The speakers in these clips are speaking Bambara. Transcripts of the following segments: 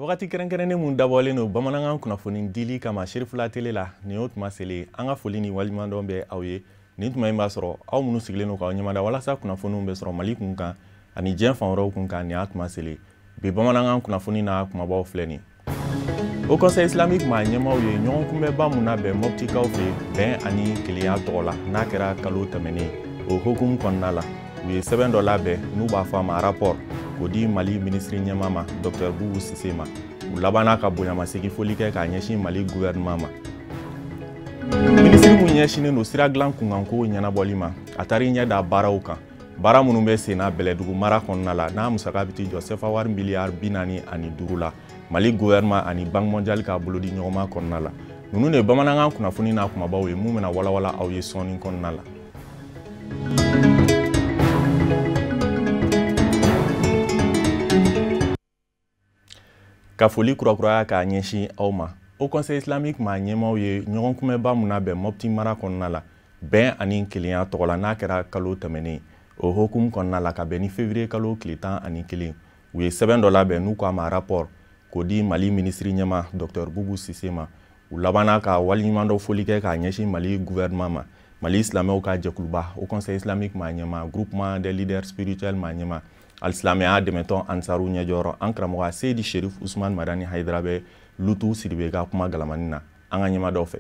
Wagati kɛrɛnkɛrɛnnen mun dabɔlen don bamanankan kunnafoni dili kama Cherifla Télé la, nin y'o tuma selen. An ka foli ni waleɲumandɔn bɛ aw ye. Nin tuma in b'a sɔrɔ aw minnu sigilen don k'aw ɲɛmada walasa kunnafoniw bɛ sɔrɔ Mali kun kan ani diɲɛ fan wɛrɛw kun kan, nin y'a tuma selen. Bi bamanankan kunnafoni n'a kumabaw filɛ nin. Haut Conseil islamique maa ɲɛmaaw ye ɲɔgɔn kunbɛnba mun labɛn Moptikaw fɛ bɛn ani kelenya tɔgɔ la, n'a kɛra kalo tɛmɛnen. O hokumu kɔnɔna la, u ye sɛbɛn dɔ labɛn n'u b'a fɔ a ma rapport, k'o di Mali minisiri ɲɛmaa ma, Dr Boubou Cissé ma. U labanna ka bonyamasegin foli kɛ k'a ɲɛsin Mali gouvernement ma. Minisiri mun ɲɛsinnen don sira dilan kunkanko ɲɛnabɔli ma, a taar'i ɲɛ da baaraw kan, baara minnu bɛ sen na Bɛlɛdugu mara kɔnɔna la, n'a musaka bɛ t'i jɔ sefa wari miliyari 45 la, Mali gouvernement ani Banque mondiale ka bolodi ɲɔgɔnma kɔnɔna la. Ninnu de ye bamanankan kunnafoni n'a kumabaw ye mun bɛna walawala aw ye sɔɔni kɔnɔna la. Ka foli kurakuraya k'a ɲɛsin aw ma. Haut Conseil islamique maa ɲɛmaaw ye ɲɔgɔn kunbɛnba mun labɛn Mopti mara kɔnɔna la bɛn ani kelenya tɔgɔ la, n'a kɛra kalo tɛmɛnen. O hokumu kɔnɔna la, ka bɛn ni février kalo tile 11, u ye sɛbɛn dɔ labɛn n'u k'a ma rapport, k'o di Mali minisiri ɲɛmaa Dr Boubou Cissé ma. U labanna ka waleɲumandɔn foli kɛ k'a ɲɛsin Mali gouvernement ma. Mali silamɛw ka jɛkuluba Haut Conseil islamique maa ɲɛmaa, groupement des leaders spirituels maa ɲɛmaa, alisilamɛya dɛmɛtɔn Ansaru ɲɛjɔyɔrɔ, an karamɔgɔ Seyidi Sherif Usman Madani Hayidara bɛ Lutu Sidibe ka kuma galamani na. An ka ɲɛmaa dɔw fɛ.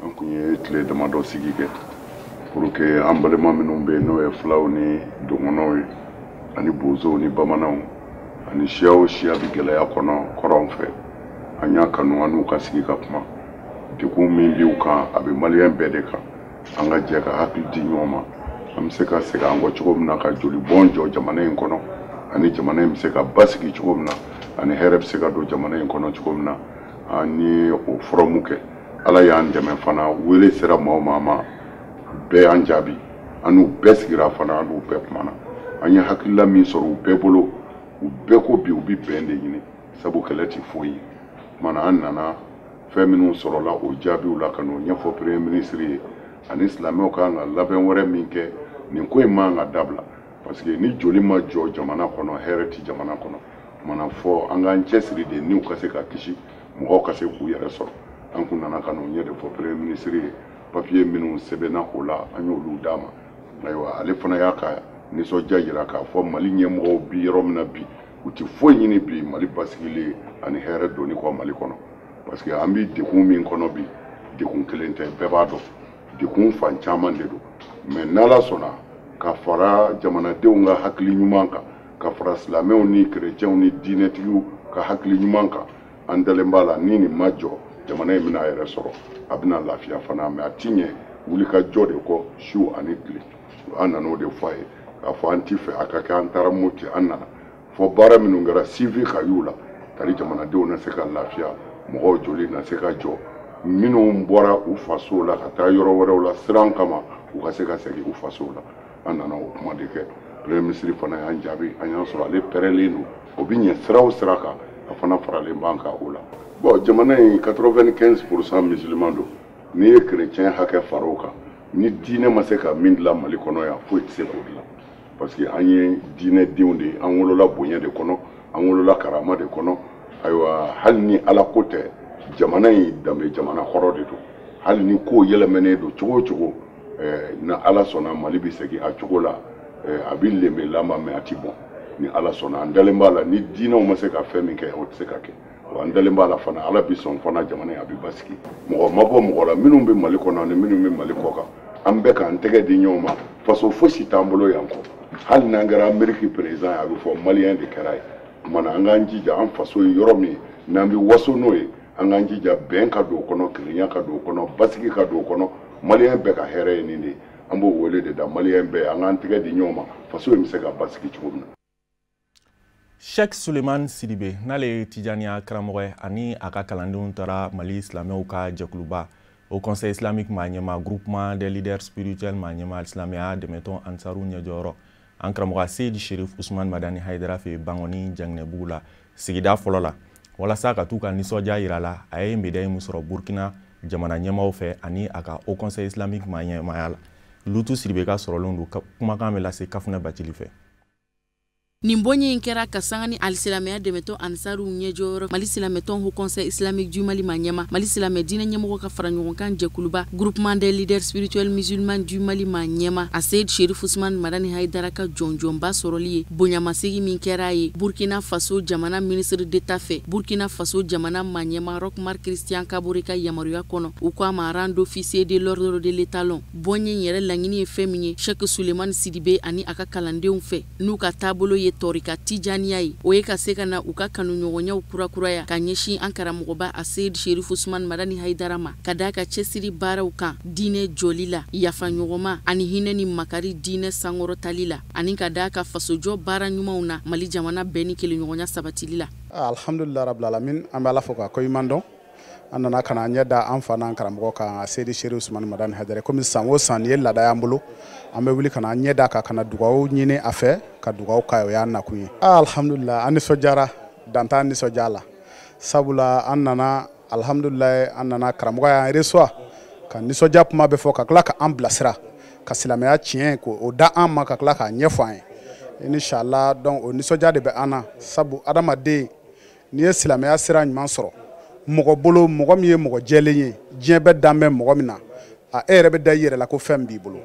An kun ye tile damadɔ sigi kɛ pour que an balima minnu bɛ yen, n'o ye filaw ni dɔgɔnɔw ye ani bozow ni bamananw ani siya o siya bɛ gɛlɛya kɔnɔ kɔrɔn fɛ, an y'a kanu an n'u ka sigi ka kuma. Degun min b'u kan, a bɛ maliyɛn bɛɛ de kan. An ka jɛ ka hakili di ɲɔgɔn ma, an bɛ se ka segin an kɔ cogo min na ka joli bɔn jɔ jamana in kɔnɔ, ani jamana in bɛ se ka basigi cogo min na, ani hɛrɛ bɛ se ka don jamana in kɔnɔ cogo min na. An ye o forum kɛ. Ala y'an dɛmɛ fana, wele sera maa o maa ma, bɛɛ y'an jaabi. An n'u bɛɛ sigira fana, an n'u bɛɛ kumana. An ye hakilila min sɔrɔ u bɛɛ bolo, u bɛɛ ko bi u bɛ bɛn de ɲini, sabu kɛlɛ tɛ foyi ye. Kumana an nana fɛn minnu sɔrɔla o jaabiw la ka n'o ɲɛfɔ premier ministre ye, ani silamɛw kan ka labɛn wɛrɛ min kɛ. Nin ko in man ka dabila, parce que ni joli ma jɔ jamana kɔnɔ, hɛrɛ tɛ jamana kɔnɔ. Kumana fɔ an k'an cɛsiri de n'u ka se ka kisi, mɔgɔw ka se k'u yɛrɛ sɔrɔ. An kun nana ka n'o ɲɛ de fɔ premier ministre ye. Papier minnu sɛbɛnna o la, an y'olu d'a ma. Ayiwa, ale fana y'a ka nisɔndiya yira k'a fɔ Mali ɲɛmɔgɔw bi yɔrɔ min na bi, u tɛ foyi ɲini bi Mali basigili ani hɛrɛ donni kɔ Mali kɔnɔ, parce que an bi degun min kɔnɔ bi, degun kelen tɛ, bɛɛ b'a dɔn, degun fan caman de don. Mais n'Ala sɔnna, ka fara jamanadenw ka hakili ɲuman kan, ka fara silamɛw ni kerecɛnw ni diinɛtigiw ka hakili ɲuman kan, an dalen b'a la ni nin ma jɔ, jamana in bɛna a yɛrɛ sɔrɔ, a bɛna lafiya fana. Mais a ti ɲɛ wulikajɔ de kɔ su ani tile. An nana o de fɔ a ye, k'a fɔ an ti fɛ a ka kɛ an taara Mopti, an nana fɔ baara minnu kɛra suivi ka y'u la, tari jamanadenw na se ka lafiya, mɔgɔw joli na se ka jɔ, minnu bɔra u faso la ka taa yɔrɔ wɛrɛw la siran kama, u ka se ka segin u faso la. An nana o kuma de kɛ. Premier ministre fana y'an jaabi, an y'a sɔrɔ ale pɛrɛlen don, o bɛ ɲɛ sira o sira kan, a fana faralen b'an kan o la. Bon, jamana in 95% musulman don. N'i ye chrétien hakɛ fara o kan, ni diinɛ ma se ka min dilan Mali kɔnɔ yan, foyi tɛ se k'o dilan, parce que an ye diinɛdenw de ye, an wolola bonya de kɔnɔ, an wolola karama de kɔnɔ. Ayiwa, hali ni Ala ko tɛ, jamana in danbe jamana kɔrɔ de don. Hali ni ko yɛlɛmɛnen don cogo o cogo, na Ala sɔnna, Mali bɛ segin a cogo la. A bɛ lenbe lama, mais a ti bɔn ni Ala sɔnna. An dalen b'a la, ni diinɛw ma se ka fɛn min kɛ, o tɛ se ka kɛ. Wa an dalen b'a la fana, Ala bi sɔn fana, jamana in a bɛ basigi. Mɔgɔ ma bɔ mɔgɔ la, minnu bɛ Mali kɔnɔ ani minnu bɛ Mali kɔ kan, an bɛɛ k'an tɛgɛ di ɲɔgɔn ma. Faso fosi t'an bolo yan kɔ. Hali n'an kɛra Amérique président ye, a bɛ fɔ maliyɛn de kɛra ye. Kumana an k'an jija, an faso ye yɔrɔ min ye n'an bɛ waso n'o ye, an k'an jija bɛn ka don o kɔnɔ, kelenya ka don o kɔnɔ, basigi ka don o kɔnɔ, maliyɛn bɛɛ ka hɛrɛ ye nin de ye. An b'o wele de da maliyɛn bɛɛ, an k'an tɛgɛ di ɲɔgɔn ma, faso in bɛ se ka basigi cogo min na. Sheikh Suleiman Sidibe, n'ale ye Tijaniya karamɔgɔ ye, ani a ka kalandenw taara Mali silamɛw ka jɛkuluba Haut Conseil islamique maa ɲɛmaa, groupement des leaders spirituels maa ɲɛmaa, silamɛya dɛmɛtɔn Ansaru ɲɛjɔyɔrɔ, an karamɔgɔ Seyidi Sherif Usman Madani Hayidara fɛ Bangɔni Janginɛbugu la, sigida fɔlɔ la. Walasa ka t'u ka nisɔndiya yira la, a ye médaille min sɔrɔ Burkina jamana ɲɛmaaw fɛ ani a ka Haut Conseil islamique maa ɲɛmaaya la. Lutu Sidibe ka sɔrɔlen don, kumakan bɛ lase Kafunɛ Bacili fɛ. Nin bonye in kɛra ka sanga ni alisilamɛya dɛmɛtɔn Ansaruw ɲɛjɔyɔrɔ, Mali silamɛtɔn Haut Conseil islamique du Mali ma ɲɛma, Mali silamɛ diinɛ ɲɛmɔgɔ ka fara ɲɔgɔn kan jɛkuluba, Groupement des leaders spirituels musulmans du Mali ma ɲɛma, a Seyid Sherif Usman Madani Haidara ka jɔnjɔnba sɔrɔli ye, bonyamasegi min kɛra a ye Burkina Faso jamana ministre d'État fɛ, Burkina Faso jamana ma ɲɛma Roch Marc Christian Kabore ka yamaruya kɔnɔ, u ko a ma rang d'officier de l'ordre de l'étalon. Bɔnye in yɛrɛ laɲini ye fɛn min ye Cheikh Sulemani Sidibe ani a ka kalandenw fɛ, n'u ka taabolo ye tɔrika tijaniya ye, o ye ka se ka na u ka kanuɲɔgɔnyaw kurakuraya ka ɲɛsin an karamɔgɔba a Seyid Sherif Usman Madani Haidara ma, ka d'a ka cɛsiri baaraw kan diinɛ jɔli la, yafaɲɔgɔnma ani hinɛ ni makari diinɛ sankɔrɔtali la, ani ka d'a ka fasojɔ baara ɲumanw na Mali jamana bɛɛ ni kelenɲɔgɔnya sabatili la. Alhamdulillah rabbil alamin, an bɛ Ala fo k'a koɲuman dɔn. An nana ka na ɲɛ da an fa n'an karamɔgɔ kan Seyidi Sherif Usman Madani Haidara. Komi san o san nin ye laada y'an bolo, an bɛ wuli ka na ɲɛ da kan, ka na dugawu ɲini a fɛ, ka dugawu k'a ye, o y'an nakun ye. Alhamdulillah, an nisɔndiyara, dan t'an nisɔndiya la, sabula an nana, alhamdulillah, an nana karamɔgɔ y'an reçoit ka nisɔndiya kuma bɛ fɔ, ka tila ka an bilasira, ka silamɛya tiɲɛ k'o da an ma, ka tila k'a ɲɛfɔ an ye inshallah. Donc o nisɔndiya de bɛ an na, sabu adamaden n'i ye silamɛya sira ɲuman sɔrɔ mɔgɔ bolo, mɔgɔ min ye mɔgɔ jɛlen ye, diɲɛ bɛɛ dan bɛ mɔgɔ min na, a e yɛrɛ bɛ da i yɛrɛ la ko fɛn b'i bolo.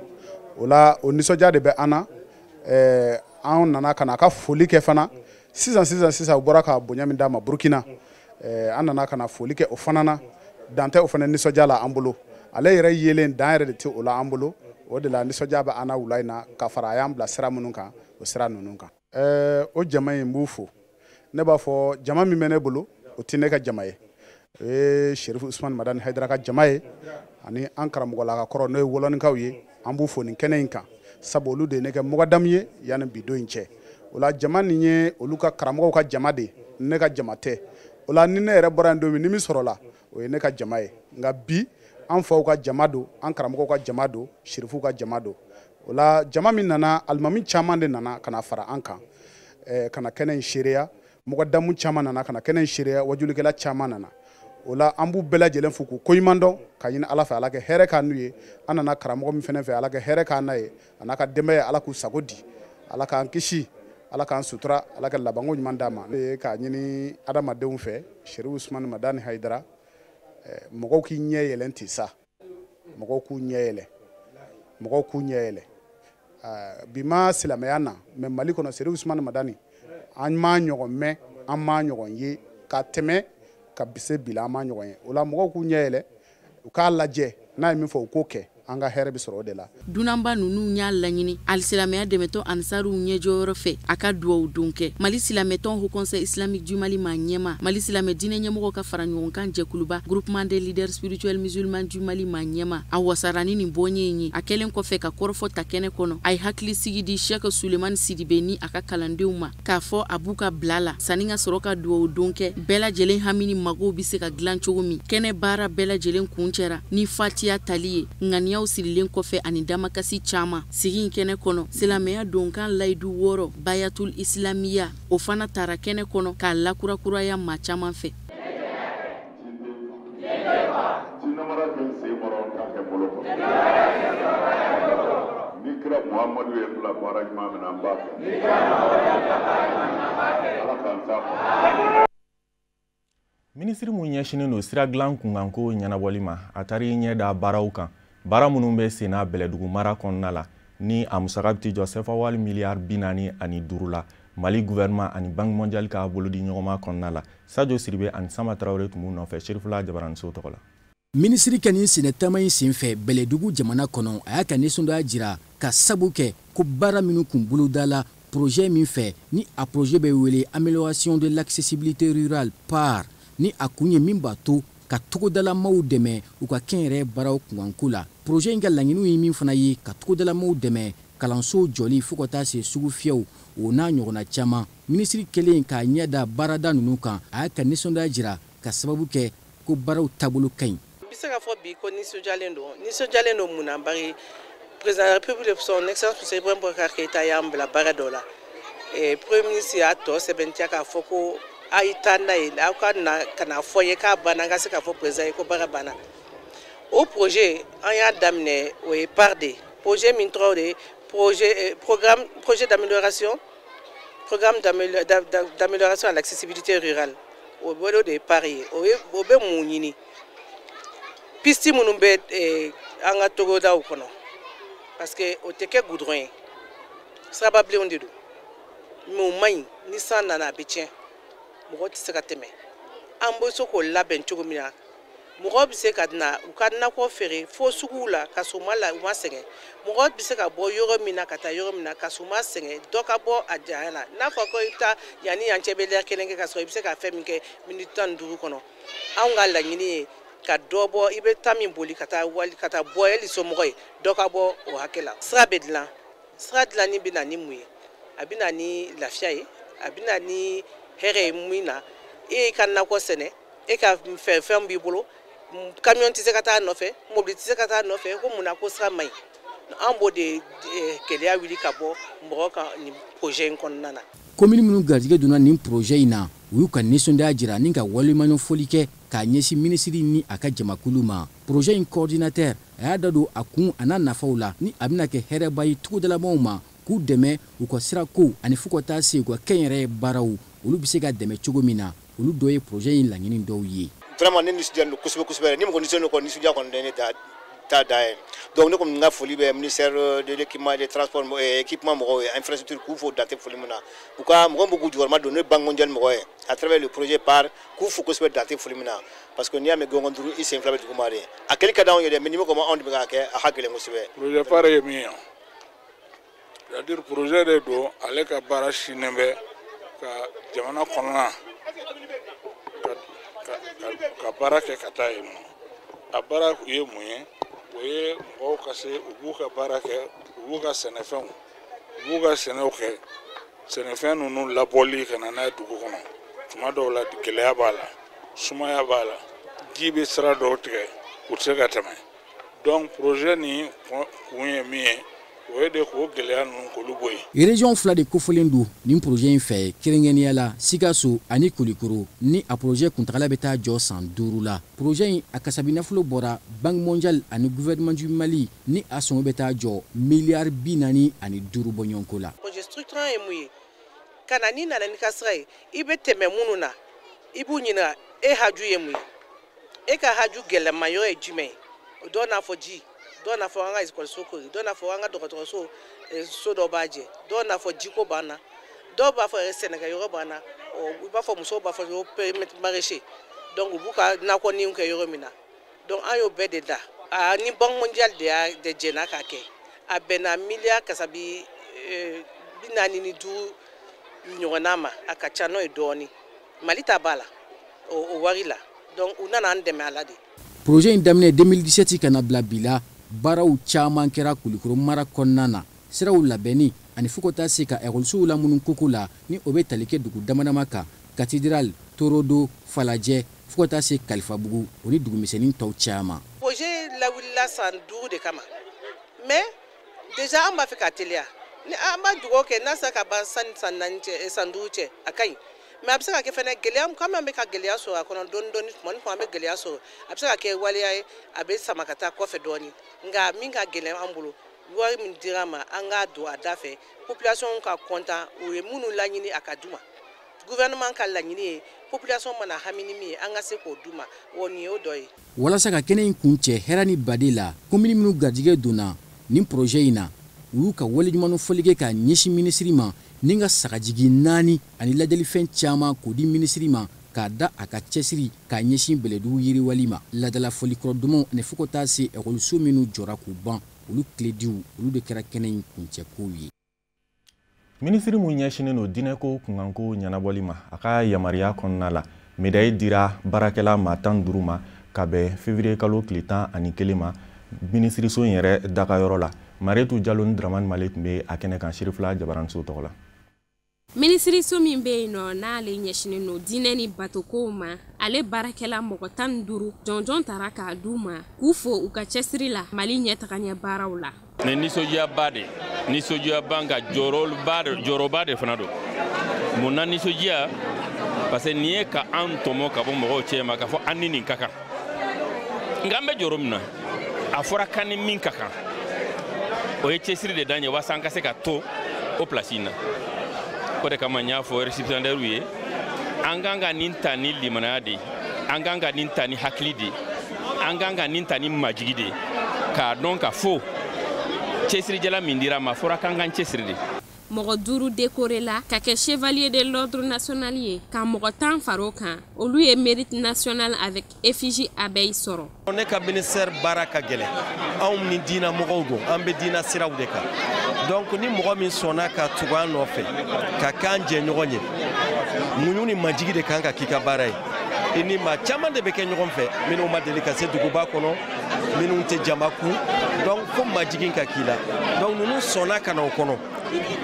O la o nisɔndiya de bɛ an na. An nana ka na a ka foli kɛ fana. Sisan sisan sisan u bɔra ka bonya min d'a ma Burkina, an nana ka na foli kɛ o fana na. Dan tɛ o fana nisɔndiya la an bolo, ale yɛrɛ yelen dan yɛrɛ de tɛ o la an bolo. O de la nisɔndiya bɛ an na wula in na, ka fara a y'an bila sira minnu kan, o sira ninnu kan. O jama in n b'u fo. Ne b'a fɔ jama min bɛ ne bolo, o tɛ ne ka jama ye, o ye Sherif Usman Madani Haidara ka jama ye, ani an karamɔgɔlaka kɔrɔ n'o ye Wɔlɔnikaw ye. An b'u fo nin kɛnɛ in kan, sabu olu de ye ne kɛ mɔgɔdamu ye yanni bi don in cɛ. O la jama nin ye olu ka karamɔgɔw ka jama de ye, ne ka jama tɛ. O la ni ne yɛrɛ bɔra yen don min, ni min sɔrɔla, o ye ne ka jama ye. Nka bi an faw ka jama don, an karamɔgɔw ka jama don, Sherifuw ka jama don. O la jama min nana, alimami caman de nana ka na fara an kan, ka na kɛnɛ in seereya. Mɔgɔ damu caman nana ka na kɛnɛ in seereya, wajulikɛla caman nana. O la an b'u bɛɛ lajɛlen fo k'u koɲuman dɔn, ka ɲini Ala fɛ Ala kɛ hɛrɛ k'an n'u ye. An nana karamɔgɔ min fɛnɛ fɛ, Ala kɛ hɛrɛ k'an n'a ye, a n'a ka denbaya, Ala k'u sago di, Ala k'an kisi, Ala k'an sutura, Ala ka labanko ɲuman d'an ma. K'a ɲini adamadenw fɛ, Sherif Usman Madani Haidara, mɔgɔw k'i ɲɛ yɛlɛn ten sa, mɔgɔw k'u ɲɛ yɛlɛ, mɔgɔw k'u ɲɛ yɛlɛ. Bi ma silamɛya na, mais Mali kɔnɔ Sherif Usman Madani, an m'a ɲɔgɔn mɛn, an m'a ɲɔgɔn ye ka tɛmɛ ka se bi la, an m'a ɲɔgɔn ye. O la mɔgɔw k'u ɲɛ yɛlɛ, u k'a lajɛ, n'a ye min fɔ u k'o kɛ, an ka hɛrɛ bɛ sɔrɔ o de la. Dunanba ninnu y'a laɲini alisilamɛya dɛmɛtɔn Ansaruw ɲɛjɔyɔrɔ fɛ a ka duwawu don kɛ Mali silamɛtɔn Haut Conseil islamique du Mali ma ɲɛma, Mali silamɛ diinɛ ɲɛmɔgɔw ka fara ɲɔgɔn kan jɛkuluba, Groupement des leaders spirituels musulmans du Mali ma ɲɛma. A wasara ni nin bɔnye in ye. A kɛlen kɔfɛ ka kɔrɔfɔ ta kɛnɛ kɔnɔ, a ye hakilisigi di Cheikh Sulemani Sidibe ni a ka kalandenw ma, k'a fɔ a b'u ka bila la sanni ka sɔrɔ ka duwawu don kɛ. Bɛɛ lajɛlen hami ni magow bɛ se ka dilan cogo min. Kɛnɛ baara bɛɛ lajɛlen kuncɛra ni fatiya tali ye, ŋaniyaw sirilen kɔfɛ ani damakasi caman. Sigi in kɛnɛ kɔnɔ, silamɛya donkan layidu 6 bayatul islamiya, o fana tara kɛnɛ kɔnɔ k'a lakurakuraya maa caman fɛ. Minisiri mun ɲɛsinnen don sira dilan kunkanko ɲɛnabɔli ma, a taara i ɲɛ da baaraw kan, baara minnu bɛ sen na Bɛlɛdugu mara kɔnɔna la, ni a musaka bɛ t'i jɔ CFA wari miliyari 45 la, Mali gouvernement ani Banque mondiale ka bolodi ɲɔgɔnma kɔnɔna la. Sadio Sidibe ani Sama Tarawele tun b'u nɔfɛ Serifula Jabaraniso tɔgɔ la. Minisiri ka nin sɛnɛtaama in senfɛ Bɛlɛdugu jamana kɔnɔ, a y'a ka nisɔndiya jira ka sabu kɛ ko baara minnu kun boloda la projet min fɛ, ni a projet bɛ wele amélioration de l'accessibilité rurale par, ni a kun ye min b'a to ka togodalamaw dɛmɛ u ka kɛnyɛrɛye baaraw kunkanko la. Projet in ka laɲiniw ye min fana ye ka togodalamaw dɛmɛ kalansow jɔli fo ka taa se sugu fiyɛw, o n'a ɲɔgɔnna caman. Minisiri kɛlen k'a ɲɛ da baarada ninnu kan, a y'a ka nisɔndiya jira ka sababu kɛ ko baaraw taabolo ka ɲi. N bɛ se k'a fɔ bi ko nisɔndiyalen don, nisɔndiyalen don mun na? Bari président de la République, son excellence monsieur Ibrahim Boubacar Keïta y'an bila baara dɔ la. Premier ministre y'a tɔ sɛbɛntiya k'a fɔ ko A ye taa n'a ye, aw ka na ka na fɔ n ye k'a banna, n ka se k'a fɔ président ye ko baara banna. O projet, an y'a daminɛ, o ye PAR de projet min tɔgɔ de ye projet programme projet d'amélioration, programme d'amélioration à l'accessibilité rurale. O bolo de ye PAR ye. O ye, o bɛ mun ɲini? Piste minnu bɛ an ka togodaw kɔnɔ, parce que o tɛ kɛ goudron ye, sirababilenw de don, mais o man ɲi. Ni san nana, a bɛ tiɲɛ, mɔgɔ tɛ se ka tɛmɛ. An bɛ se k'o labɛn cogo min na, mɔgɔ bɛ se ka na u ka nakɔ feere fo suguw la ka sɔrɔ u ma la, u ma sɛgɛn. Mɔgɔ bɛ se ka bɔ yɔrɔ min na ka taa yɔrɔ min na ka sɔrɔ u ma sɛgɛn, dɔ ka bɔ a janya la. N'a fɔra ko i bɛ taa yan ni yan cɛ bɛ lɛri kelen kɛ, ka sɔrɔ i bɛ se ka fɛn min kɛ miniti 15 kɔnɔ. Anw ka laɲini ye ka dɔ bɔ i bɛ taa min boli ka taa wali ka taa bɔ hali somɔgɔ ye, dɔ ka bɔ o hakɛ la. Sira bɛ dilan, sira dilanni bɛ na ni mun ye? A bɛ na ni lafiya ye, a bɛ na ni hɛrɛ ye. Min na e y'i ka nakɔ sɛnɛ, e ka fɛn fɛn b'i bolo, camion tɛ se ka taa nɔfɛ, mobili tɛ se ka taa nɔfɛ, ko mun na? Ko sira man ɲi. An b'o de gɛlɛya wuli ka bɔ mɔgɔ kan nin projet in kɔnɔna na. Komini minnu garijɛgɛ donna nin projet in na, u y'u ka nisɔndiya jira ni ka waleɲuman foli kɛ k'a ɲɛsin minisiri ni a ka jamakulu ma. Projet in coordinateur, a y'a da don a kun a n'a nafaw la, ni a bɛna kɛ hɛrɛba ye togodalamaw ma, k'u dɛmɛ u ka sirako ani fo ka taa se u ka kɛnyɛrɛye baaraw, olu bɛ se ka dɛmɛ cogo min na. Olu dɔ ye projet in laɲini dɔw ye. Vraiment, ne nisɔndiyalen don kosɛbɛ kosɛbɛ. Ni mɔgɔ nisɔndiyalen kɔni, nisɔndiya kɔni tɛ ne ta dan ye. Donc ne kɔni ka foli bɛ ministère de l'équipement et des transports, équipement mɔgɔw ye, infrastructure, k'u fo dan tɛ foli min na. U ka mɔgɔ min b'u jukɔrɔma don, n'o ye Banque mondiale mɔgɔ ye à travers le projet PAR, k'u fo kosɛbɛ dan tɛ foli min na, parce que n'i y'a mɛn gɔngɔn duuru, i sen fila bɛ duguma de. A kɛli ka d'anw ye dɛ, mais ni ko anw de bɛ k'a kɛ, a ka gɛlɛn kosɛbɛ. Projet PAR ye min ye, c'est à dire projet de don, ale ka baara sinnen bɛ ka jamana kɔnɔna ka baara kɛ ka taa yen nɔ. A baara ye mun ye? O ye mɔgɔw ka se u b'u ka baara kɛ, u b'u ka sɛnɛfɛnw, u b'u ka sɛnɛw kɛ, sɛnɛfɛn ninnu labɔli ka na n'a ye dugu kɔnɔ. Tuma dɔw la, gɛlɛya b'a la, sumaya b'a la, ji bɛ sira dɔw tigɛ, u tɛ se ka tɛmɛ. Donc projet nin kun ye min ye, o ye de k'o gɛlɛya ninnu k'olu bɔ yen. Région fila de kofɔlen don nin projet in fɛ, kɛrɛnkɛrɛnnenya la Sikaso ani Kulikoro, ni a projet kuntagala bɛ taa jɔ san 5 la. Projet in a kasabi nafolo bɔra Banque mondiale ani gouvernement du Mali, ni a sɔngɔ bɛ taa jɔ miliyari 45 bɔɲɔgɔnko la. Projet structurant ye mun ye? Ka na, n'i nana n'i ka sira ye, i bɛ tɛmɛ minnu na, i b'u ɲininka: e haju ye mun ye? E ka haju gɛlɛma yɔrɔ ye jumɛn ye? Dɔw n'a fɔ ji, dɔw n'a fɔ an ka ekɔliso ko, dɔw n'a fɔ an ka dɔgɔtɔrɔso so dɔ b'a jɛ, dɔw n'a fɔ jiko b'an na, dɔw b'a fɔ sɛnɛkɛ yɔrɔ b'an na. I b'a fɔ musow b'a fɔ ko périmètre maraîcher, donc u b'u ka nakɔniw kɛ yɔrɔ min na. Donc an y'o bɛɛ de da. A ni Banque mondiale de y'a de jɛnna k'a kɛ. A bɛnna miliyari kasabi 45 ɲɔgɔnna ma, a ka ca n'o ye dɔɔnin. Mali ta b'a la o wari la, donc u nana an dɛmɛ a la de. Projet in daminɛ 2017 ka na bila bi la, baaraw caman kɛra Kulikoro mara kɔnɔna na, siraw labɛnni ani fo ka taa se ka ekɔlisow lamunu koko la, ni o bɛ tali kɛ dugu dama dama kan: Cathédrale, Torodo, Falajɛ, fo ka taa se Kalifabugu, o ni dugumisɛnnin tɔw caman. Projet lawulila san 5 de kama, mais déjà an b'a fɛ ka teliya. Ni an b'a dugawu kɛ, n'a sera ka ban sani san 4 cɛ, san 5 cɛ, a ka ɲi. Mais a bɛ se ka kɛ fɛnɛ gɛlɛya, komi an bɛ ka gɛlɛya sɔrɔ a kɔnɔ dɔɔni dɔɔni, tuma ni tuma an bɛ gɛlɛya sɔrɔ, a bɛ se ka kɛ waleya ye, a bɛ sama ka taa kɔfɛ dɔɔni. Nka min ka gɛlɛn an bolo, wari min dira an ma, an k'a don a da fɛ, population ka content, u ye minnu laɲini, a ka d'u ma. Gouvernement ka laɲini ye, population mana hami ni min ye, an ka se k'o d'u ma, wa nin y'o dɔ ye. Walasa ka kɛnɛ in kun cɛ hɛrɛ ni baden la, komini minnu garijɛgɛ donna nin projet in na, u y'u ka waleɲuman fɔli kɛ k'a ɲɛsin minisiri ma, ni ka sagajigi naani ani lajɛlifɛn caman k'o di minisiri ma, k'a da a ka cɛsiri k'a ɲɛsin Bɛlɛdugu yiriwali ma. Ladala fɔlikɔrɔ dumanw ani fo ka taa se ekɔliso minnu jɔra k'u ban, olu kilediw, olu de kɛra kɛnɛ in kuncɛkow ye. Minisiri mun ɲɛsinnen don diinɛko kunkanko ɲɛnabɔli ma, a ka yamaruya kɔnɔna la, médaille dira baarakɛla maa 15 ma ka bɛn février kalo tile 11 ma, minisiriso in yɛrɛ dagayɔrɔ la. Maretu Jalo ni Dramani Male tun bɛ a kɛnɛ kan Sirifila Jabaranso tɔgɔ la. Minisiriso min bɛ yen nɔ, n'ale ɲɛsinnen don diinɛ ni batokow ma, ale baarakɛla mɔgɔ 15 jɔnjɔn tara k'a d'u ma, k'u fo u ka cɛsiri la Mali ɲɛtaga ɲɛ baaraw la. Nin nisɔndiyaba de, nisɔndiyaba, nka jɔyɔrɔba de, jɔyɔrɔba de fana don. Mun na nisɔndiya? Parce que nin ye ka an tɔmɔ ka bɔ mɔgɔw cɛ ma k'a fɔ an ni nin ka kan. Nka an bɛ jɔyɔrɔ min na, a fɔra k'an ni min ka kan, o ye cɛsiri de d'an ye walasa an ka se ka to o place in na. O de kama n y'a fɔ récipiendaires ye, an kan ka nin ta ni limanaya de ye, an kan ka nin ta ni hakili de ye, an kan ka nin ta ni majigi de ye, k'a dɔn ka fɔ cɛsirijala min dira ma, fɔra k'an k'an cɛsiri de. Mɔgɔ 5 décoré la ka kɛ chevalier de l'ordre national ye, ka mɔgɔ 10 far'o kan, olu ye mérite national avec effigie abeille sɔrɔ. Ne ka ministère baara ka gɛlɛn, anw ni diina mɔgɔw don, an bɛ diina siraw de kan. Donc ni mɔgɔ min sɔnna ka tugu an nɔfɛ ka k'an jɛɲɔgɔn ye, muɲu ni majigi de kan ka k'i ka baara ye. I ni maa caman de bɛ kɛ ɲɔgɔn fɛ minnu ma deli ka se duguba kɔnɔ, minnu tɛ jama kun, donc fo majigin ka k'i la. Donc ninnu sɔnna ka na o kɔnɔ.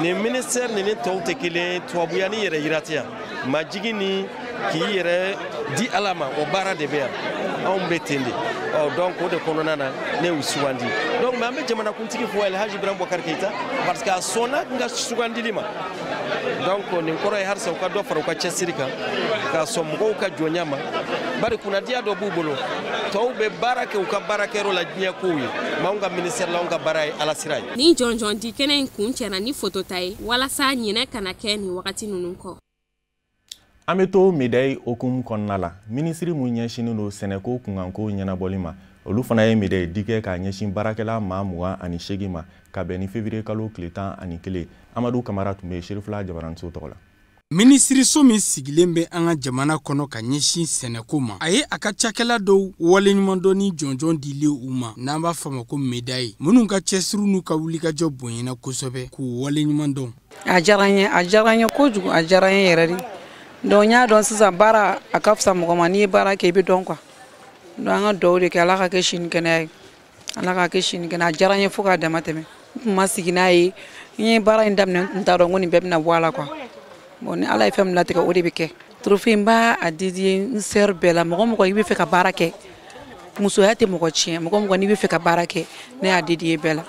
Nin ministère ni tɔw tɛ kelen, tubabuya ni yɛrɛ yira tɛ yan. Majigin ni k'i yɛrɛ di Ala ma, o baara de bɛ yan, anw bɛ ten de. Ɔ donc o de kɔnɔna na ne y'u sugandi. Donc mais an bɛ jamanakuntigi fo Elhaji Ibrahim Boubacar Keïta parce que a sɔnna n ka sugandili ma. Donc nin kɔrɔ ye halisa u ka dɔ fara u ka cɛsiri kan, k'a sɔn mɔgɔw ka jɔnya ma. Bari kunnadiya dɔ b'u bolo, tɔw bɛ baara kɛ u ka baarakɛyɔrɔ la diɲɛ kow ye, mais anw ka ministère la, anw ka baara ye Ala sira ye. Ni jɔnjɔn di kɛnɛ in kun cɛra ni fotota ye walasa ɲinɛ kana kɛ nin wagati ninnu kɔ. An bɛ to médaille hokumu kɔnɔna la, minisiri mun ɲɛsinnen don sɛnɛko kunkanko ɲɛnabɔli ma, olu fana ye médaille di kɛ k'a ɲɛsin baarakɛla maa 28 ma ka bɛn ni février kalo tile 11. Amadu Kamara tun bɛ Serifila Jabaranso tɔgɔ la. Minisiriso min sigilen bɛ an ka jamana kɔnɔ ka ɲɛsin sɛnɛko ma, a ye a ka cakɛla dɔw waleɲumandɔn ni jɔnjɔn dilen u ma, n'an b'a fɔ a ma ko médaille, minnu ka cɛsiri n'u ka wulikajɔ bonyana kosɛbɛ, k'u waleɲumandɔn. A diyara n ye, a diyara n ye kojugu, a diyara n ye yɛrɛ de. Donc n y'a dɔn sisan baara a ka fisa mɔgɔ ma, n'i ye baara kɛ i bɛ dɔn quoi. Donc an ka dugawu de kɛ Ala ka kɛ sini kɛnɛya ye, Ala ka kɛ sini kɛnɛya. A diyara n ye fo k'a dama tɛmɛ. N tun ma sigi n'a ye, n ye baara in daminɛ, n tun t'a dɔn ko nin bɛɛ bɛna bɔ a la quoi. Bon ni Ala ye fɛn min latigɛ o de bɛ kɛ. Trophée n b'a a dédié n sœur bɛɛ la, mɔgɔ mɔgɔ i bɛ fɛ ka baara kɛ, musoya tɛ mɔgɔ tiɲɛ, mɔgɔ mɔgɔ n'i bɛ fɛ ka baara kɛ, ne y'a dédié bɛɛ la.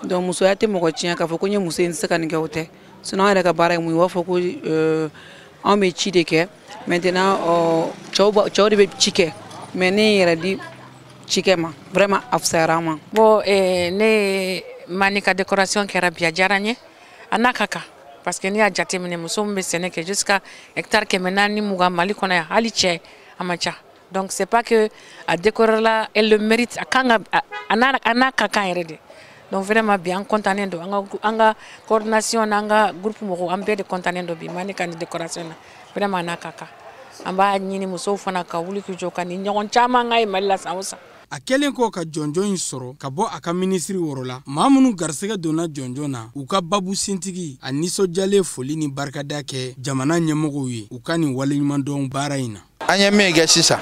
Donc musoya tɛ mɔgɔ tiɲɛ k'a fɔ ko n ye muso ye n tɛ se ka nin kɛ, o tɛ. Sinon an yɛrɛ ka baara ye mun ye, u b'a fɔ ko anw bɛ ci de kɛ, maintenant cɛw de bɛ ci kɛ, mais ne yɛrɛ di cikɛ ma, vraiment a fisayara an ma. Bon ne Mani ka décoration kɛra bi, a diyara n ye, a n'a ka kan. Parce que n'i y'a jateminɛ, muso min bɛ sɛnɛ kɛ jusqu'à hectare 420 Mali kɔnɔ yan, hali cɛ a man ca. Donc c'est pas que a décoré la, elle le mérite, a kan ka a n'a ka kan yɛrɛ de. Donc vraiment bi an content don, an ka coordination n'an ka groupe mɔgɔw, an bɛɛ de content don bi Mani ka nin décoration na, vraiment a n'a ka kan. An b'a ɲini musow fana ka wuli k'u jɔ ka nin ɲɔgɔn caman k'a ye Mali la san o san. A kɛlen kɔ ka jɔnjɔn in sɔrɔ ka bɔ a ka minisiri wɔrɔ la, maa minnu garisɛgɛ donna jɔnjɔn na, u ka babu sintigi a nisɔndiyalen foli ni barikada kɛ jamana ɲɛmɔgɔw ye u ka nin waleɲumandɔn baara in na. An ye min kɛ sisan,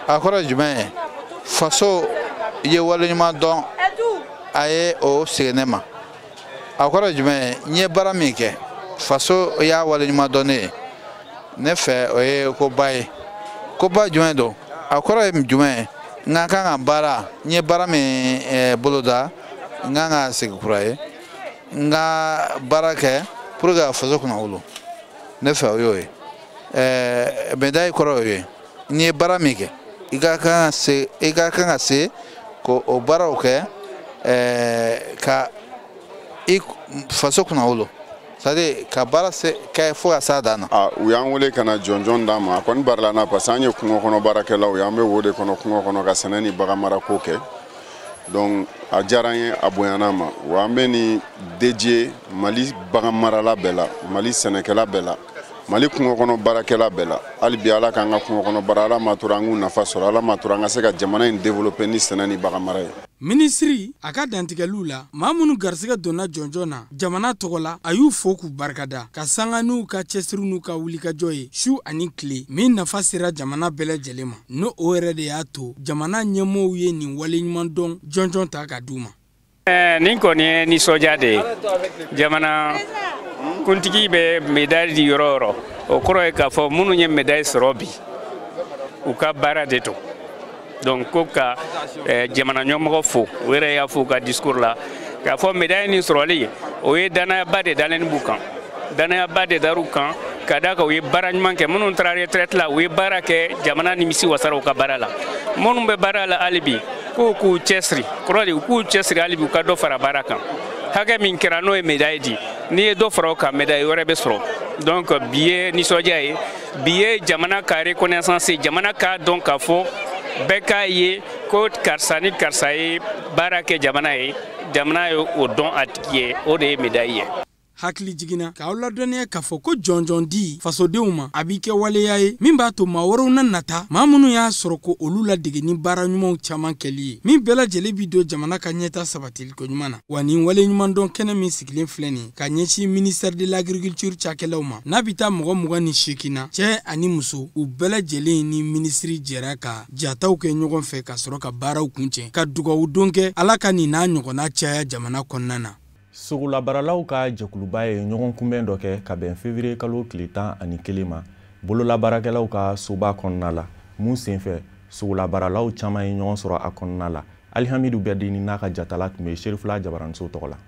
a kɔrɔ ye jumɛn ye? Faso ye waleɲumandɔn, a ye o segin ne ma. A kɔrɔ ye jumɛn ye? N ye baara min kɛ, faso y'a waleɲumandɔn ne ye. Ne fɛ o ye koba ye. Koba jumɛn don? A kɔrɔ ye jumɛn ye? N ka kan ka baara, n ye baara min boloda, n kan ka segin kura ye, n ka baara kɛ pour que ka faso kunna wolo. Ne fɛ o y'o ye. Médaille kɔrɔ y'o ye. N ye baara min kɛ, i ka kan ka se k'o baaraw kɛ ka i faso kunna wolo. C'est-à-dire ka baara se kɛ fo ka s'a dan na. U y'an wele ka na jɔnjɔn d'an ma, a kɔni barila na parce que an ye kungo kɔnɔ baarakɛlaw ye, an bɛ wo de kɔnɔ kungo kɔnɔ ka sɛnɛ ni bagan marako kɛ. Donc a diyara an ye, a bonyana an ma. Wa an bɛ nin dédié Mali bagan marala bɛɛ la, Mali sɛnɛkɛla bɛɛ la, Mali kungo kɔnɔ baarakɛla bɛɛ la. Hali bi Ala k'an ka kungo kɔnɔ baara, Ala m'a tora an k'u nafa sɔrɔ, Ala m'a tora an ka se ka jamana in développer ni sɛnɛ ni bagan mara ye. Minisiri a ka dantigɛliw la, maa minnu garisɛgɛ donna jɔnjɔn na jamana tɔgɔ la, a y'u fo k'u barikada ka sanga n'u ka cɛsiri n'u ka wulikajɔ ye su ani tile, min nafa sera jamana bɛɛ lajɛlen ma. N'o o yɛrɛ de y'a to jamana ɲɛmɔgɔw ye nin waleɲumandɔn jɔnjɔn ta ka d'u ma. Nin kɔni ye nisɔndiya de ye. Jamana kuntigi bɛ médaille di yɔrɔ o yɔrɔ, o kɔrɔ ye k'a fɔ minnu ye médaille sɔrɔ bi, u ka baara de don. Donc ko ka jamana ɲɛmɔgɔ fo, o yɛrɛ y'a fɔ u ka discours la k'a fɔ médaille nin sɔrɔli, o ye danayaba de dalen b'u kan, danayaba de dar'u kan. Ka d'a kan u ye baara ɲuman kɛ. Minnu taara retraite la, u ye baara kɛ, jamana nimisi wasara u ka baara la. Minnu bɛ baara la hali bi, k'u k'u cɛsiri kɔrɔ de, u k'u cɛsiri hali bi, u ka dɔ fara baara kan. Hakɛ min kɛra, n'o ye médaille di, n'i ye dɔ fara o kan, médaille wɛrɛ bɛ sɔrɔ. Donc bi ye nisɔndiya ye, bi ye jamana ka reconnaissance ye, jamana k'a dɔn k'a fɔ, bɛɛ k'a ye ko karisa ni karisa ye baara kɛ jamana ye, jamana ye o dɔn a tigi ye, o de ye médaille ye. Hakili jiginna k'aw ladɔnniya k'a fɔ ko jɔnjɔn di fasodenw ma, a b'i kɛ waleya ye min b'a to maa wɛrɛw na nata, maa minnu y'a sɔrɔ ko olu ladege ni baara ɲumanw caman kɛli ye, min bɛɛ lajɛlen bi don jamana ka ɲɛta sabatiliko ɲuman na. Wa nin wale ɲumandɔn kɛnɛ min sigilen filɛ nin ka ɲɛsin ministère de l'Agriculture cakɛlaw ma, n'a bi taa mɔgɔ 28 na, cɛɛ ani muso, u bɛɛ lajɛlen ni minisiri jɛra ka jataw kɛ ɲɔgɔn fɛ ka sɔrɔ ka baaraw kuncɛ, ka dugawu don kɛ Ala ka nin n'a ɲɔgɔnna caya jamana kɔnɔna na. Sogolabaaralaw ka jɛkuluba ye ɲɔgɔn kunbɛn dɔ kɛ ka bɛn février kalo tile 11 ma bololabaarakɛlaw ka soba kɔnɔna la, mun senfɛ sogolabaaralaw caman ye ɲɔgɔn sɔrɔ a kɔnɔna la. Alihamidu Bɛdini n'a ka jatala tun bɛ Serifula Jabaraniso tɔgɔ la.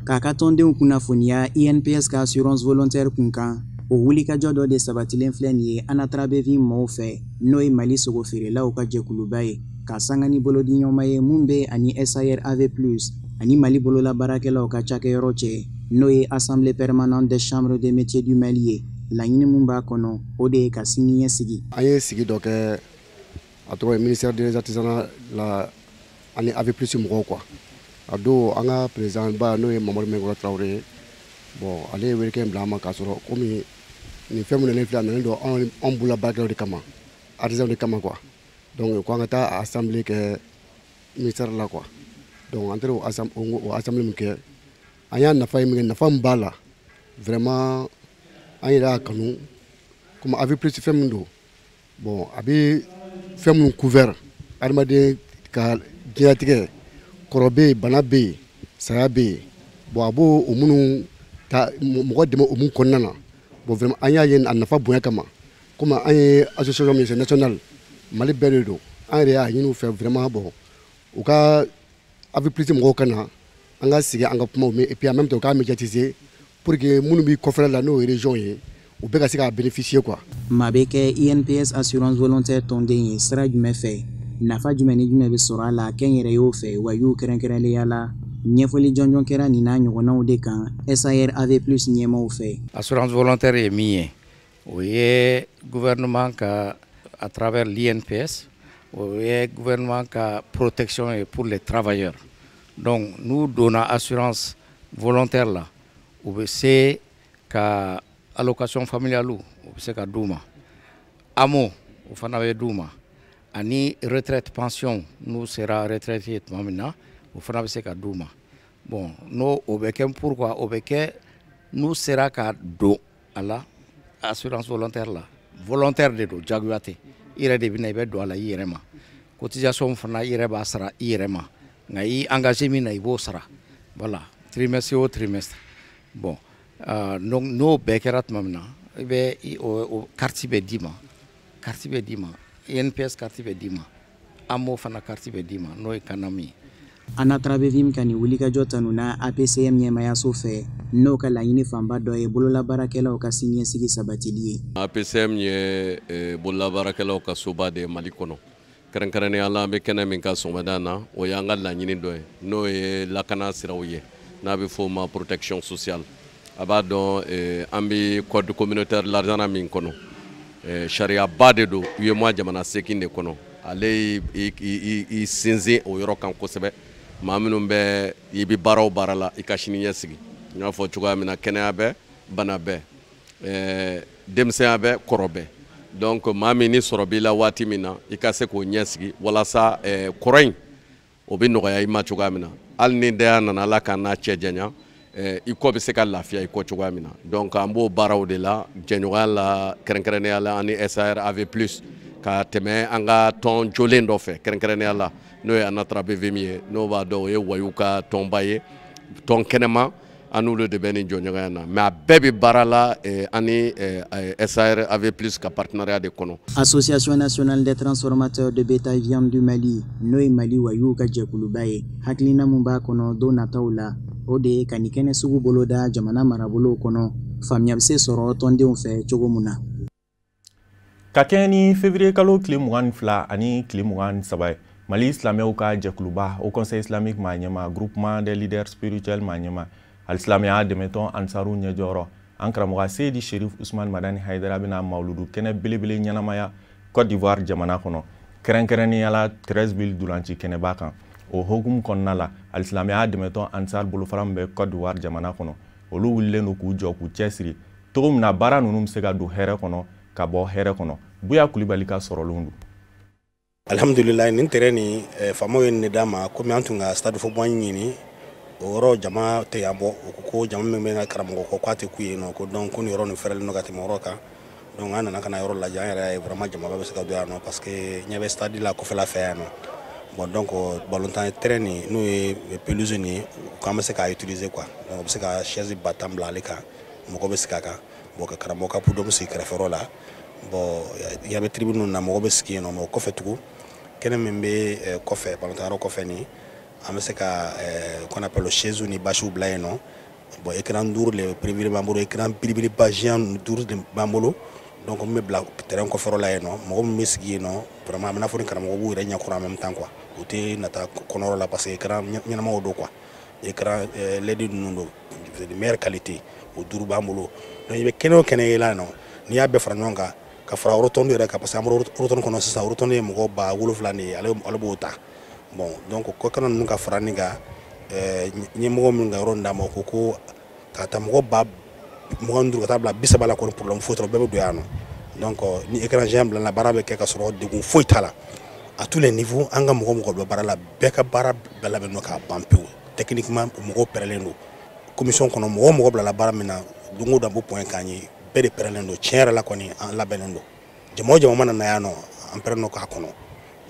K'a ka tɔndenw kunnafoniya INPS ka assurance volontaire kun kan, o wulikajɔ dɔ de sabatilen filɛ nin ye ANATRABEVIM mɔɔw fɛ, n'o ye Mali sogofeerelaw ka jɛkuluba ye, ka sanga ni bolodiɲɔgɔnma ye mun bɛ ani SAR AV+, ani Mali bololabaarakɛlaw ka cakɛyɔrɔ cɛ, n'o ye Assemblée permanente des chambres des métiers du Mali ye. Laɲini mun b'a kɔnɔ, o de ye ka sini ɲɛsigi. An ye sigi dɔ kɛ, a tɔgɔ ye ministère des Artisanats la ani AV+ mɔgɔw quoi. A don, an ka président ba, n'o ye Mamadu Mɛnkɔrɔ Tarawele ye, bon, ale ye welekɛ in bila an ma, k'a sɔrɔ komi nin fɛn min nalen filɛ, a nalen don anw bolola baarakɛlaw de kama, artisans de kama quoi. Donc ko an ka taa assemblée kɛ ministère la quoi. Donc an taara o assemblée min kɛ, an y'a nafa ye min kɛ, nafa min b'a la vraiment, an yɛrɛ y'a kanu komi AV+ fɛn min don, bon, a bɛ fɛn minnu couvert, adamaden ka diɲɛlatigɛ, kɔrɔ bɛ yen, bana bɛ yen, saya bɛ yen, bon, a b'o o minnu ta mɔgɔ dɛmɛ o mun kɔnɔna na. Bon, vraiment, an y'a ye a nafa bonya kama, komi an ye association min ye, c'est national, Mali bɛɛ de don, an yɛrɛ y'a ɲini u fɛ vraiment, bon, u ka AV+ mɔgɔw ka na an ka sigi, an ka kumaw mais et puis en même temps u k'a médiatiser pour que minnu bɛ kɔfɛla la, n'o ye région ye, u bɛɛ ka se k'a bénéficier quoi. Maa bɛ kɛ INPS assurance volontaire tɔnden ye sira jumɛn fɛ? Nafa jumɛn ni jumɛn bɛ sɔrɔ a la kɛnyɛrɛyew fɛ wayiw kɛrɛnkɛrɛnnenya la? Ɲɛfɔli jɔnjɔn kɛra nin n'a ɲɔgɔnnaw de kan SAR AV+ ɲɛmaaw fɛ. Assurance volontaire ye min ye, o ye gouvernement ka, à travers l'INPS, o ye gouvernement ka protection ye pour les travailleurs. Donc n'u donna assurance volontaire la, u bɛ se ka allocation familiale, u bɛ se ka d'u ma, AMO, o fana bɛ d'u ma, ani retraite pension, n'u sera retraite ye tuma min na, o fana bɛ se ka d'u ma. Bon, n'o o bɛ kɛ, pourquoi o bɛ kɛ? N'u sera ka don a la, assurance volontaire la, volontaire de don, jagoya tɛ, i yɛrɛ de bɛ na, i bɛ don a la i yɛrɛ ma. Cotisation fana, i yɛrɛ b'a sara i yɛrɛ ma, nka i engagé min na, i b'o sara, voilà, trimestre o trimestre. Bon, donc n'o bɛɛ kɛra tuma min na, i bɛ o carte bɛ d'i ma, carte bɛ d'i ma, INPS carte bɛ d'i ma, AMO fana carte bɛ d'i ma, n'o ye CANAM ye. ANATRABEVIM ka nin wulikajɔ tanuna APCM ɲɛmayaso fɛ, n'o ka laɲini fanba dɔ ye bololabaarakɛlaw ka siniɲɛsigi sabatili ye. APCM ye bololabaarakɛlaw ka soba de ye Mali kɔnɔ. Kɛrɛnkɛrɛnnenya la, an bɛ kɛnɛ min kan sɔgɔmada na, o y'an ka laɲini dɔ ye, n'o ye lakana siraw ye, n'a bɛ f'o ma protection sociale. A b'a dɔn, an bɛ code communautaire l'artisanat min kɔnɔ, sariyaba de don UEMOA jamana 8 de kɔnɔ. Ale i sinsin o yɔrɔ kan kosɛbɛ. Maa minnu bɛ i bɛ baara o baara la, i ka sini ɲɛsigi, n y'a fɔ cogoya min na, kɛnɛya bɛ, bana bɛ, denmisɛnya bɛ, kɔrɔ bɛ. Donc maa min ni sɔrɔ b'i la waati min na, i ka se k'o ɲɛsigi walasa kɔrɔ in o bɛ nɔgɔya i ma cogoya min na, hali ni daya nana, Ala k'an n'a cɛ janya, i kɔ bɛ se ka lafiya i kɔ cogoya min na. Donc an b'o baaraw de la jɛɲɔgɔnya la, kɛrɛnkɛrɛnnenya la ani SAR AV+, ka tɛmɛ an ka tɔn jolen dɔ fɛ, kɛrɛnkɛrɛnnenya la n'o ye ANATRABEVIM ye, n'o b'a dɔn o ye wayiw ka tɔnba ye, tɔn kɛnɛma, an n'olu de bɛ nin jɔɲɔgɔnya na, mais a bɛɛ bɛ baara la ani SAR AV+ ka partenariat de kɔnɔ. Association nationale des transformateurs de bétail viande du Mali, n'o ye Mali wayiw ka jɛkuluba ye, hakilina mun b'a kɔnɔ don nataw la, o de ye ka nin kɛnɛ sugu boloda jamana marabolow kɔnɔ. Faamuya bɛ se sɔrɔ tɔndenw fɛ cogo mun na. Ka kɛɲɛ ni février kalo tile 22 ani tile 23 ye, Mali silamɛw ka jɛkuluba Haut Conseil islamique maa ɲɛma, groupement des leaders spirituels maa ɲɛma, alisilamɛya dɛmɛtɔn Ansaru ɲɛjɔyɔrɔ, an karamɔgɔ Seyidi Sherif Usman Madani Hayidara bɛna mawuludu kɛnɛ belebele ɲɛnamaya Côte d'Ivoire jamana kɔnɔ, kɛrɛnkɛrɛnnenya la Treichville dulanci kɛnɛba kan. O hokumu kɔnɔna la, alisilamɛya dɛmɛtɔn Ansar bolofara min bɛ Côte d'Ivoire jamana kɔnɔ, olu wulilen don k'u jɔ k'u cɛsiri cogo min na baara ninnu bɛ se ka don hɛrɛ kɔnɔ ka bɔ hɛrɛ kɔnɔ. Buya Kulibali ka sɔrɔlenw don. Alhamdulilayi, nin terrain nin, faamaw ye nin de d'an ma. Komi an tun ka stade football ɲini, o yɔrɔ jama tɛ yan bɔ. O ko ko jama min bɛ ka karamɔgɔ kɔ, k'a tɛ ku yen nɔ, ko donc ko nin yɔrɔ nin fɛrɛlen don ka tɛmɛ yɔrɔ kan. Donc an nana ka na yɔrɔ lajɛ, an yɛrɛ y'a ye vraiment jamaba bɛ se ka don yan nɔ, parce que ɲɛ bɛ stade la kɔfɛla fɛ yan nɔ. Bon, donc ballontan terrain nin, n'o ye pelouse nin, k'an bɛ se k'a utiliser quoi. Donc u bɛ se ka chaise 10 000 bila ale kan, mɔgɔ bɛ sigi a kan. Bon, ka karamɔgɔ ka podium sigi kɛrɛfɛyɔrɔ la. Bon, ɲɛ bɛ tribune na, mɔgɔ bɛ sigi yen nɔ. Mais o kɔfɛ tugun, kɛnɛ min bɛ kɔfɛ, ballontan yɔrɔ kɔfɛ nin, an bɛ se ka qu'on appelle chaise ni bâche bila yen nɔ. Bon, écran duuru de prévu b'an bolo, écran belebeleba géant duuru de b'an bolo. Donc min bɛ bila terrain kɔfɛyɔrɔ la yen nɔ, mɔgɔ min bɛ sigi yen nɔ, vraiment a bɛ n'a fɔ ni karamɔgɔ b'u yɛrɛ ɲɛkɔrɔ en même temps quoi. U tɛ nata kɔnɔyɔrɔ la, parce que écran ɲɛnamaw don quoi, écran LED ninnu don de meilleure qualité, o duuru b'an bolo. Donc i bɛ kɛnɛ o kɛnɛ ye la yen nɔ, n'i y'a bɛɛ fara ɲɔgɔn kan ka fara rotonde yɛrɛ kan, parce que an bɔra rotonde kɔnɔ sisan, rotonde ye mɔgɔ 7000 de ye, ale b'o ta. Bon, donc kɔkana ninnu ka fara nin kan, ɲɛmɔgɔ min ka yɔrɔ nin d'a ma, o ko ko ka taa mɔgɔ 25 000 ka taa bila 30 la kɔni, problème foyi t'a la, bɛɛ bɛ don yan nɔ. Donc ni écran géant bilala, baara bɛ kɛ ka sɔrɔ degun foyi t'a la à tous les niveaux. An ka mɔgɔ mɔgɔ bɛ baara la, bɛɛ ka baara bɛɛ labɛnnen don k'a ban pewu. Techniquement, mɔgɔw pɛrɛlen don. Commission kɔnɔ, mɔgɔ o mɔgɔ bilala baara min na, don o don an b'o point k'an ye, bɛɛ de pɛrɛlen don. Tiɲɛ yɛrɛ la kɔni, an labɛnnen don. Jama o jama mana na yan nɔ, an pɛrɛnnen don k'a kɔnɔ.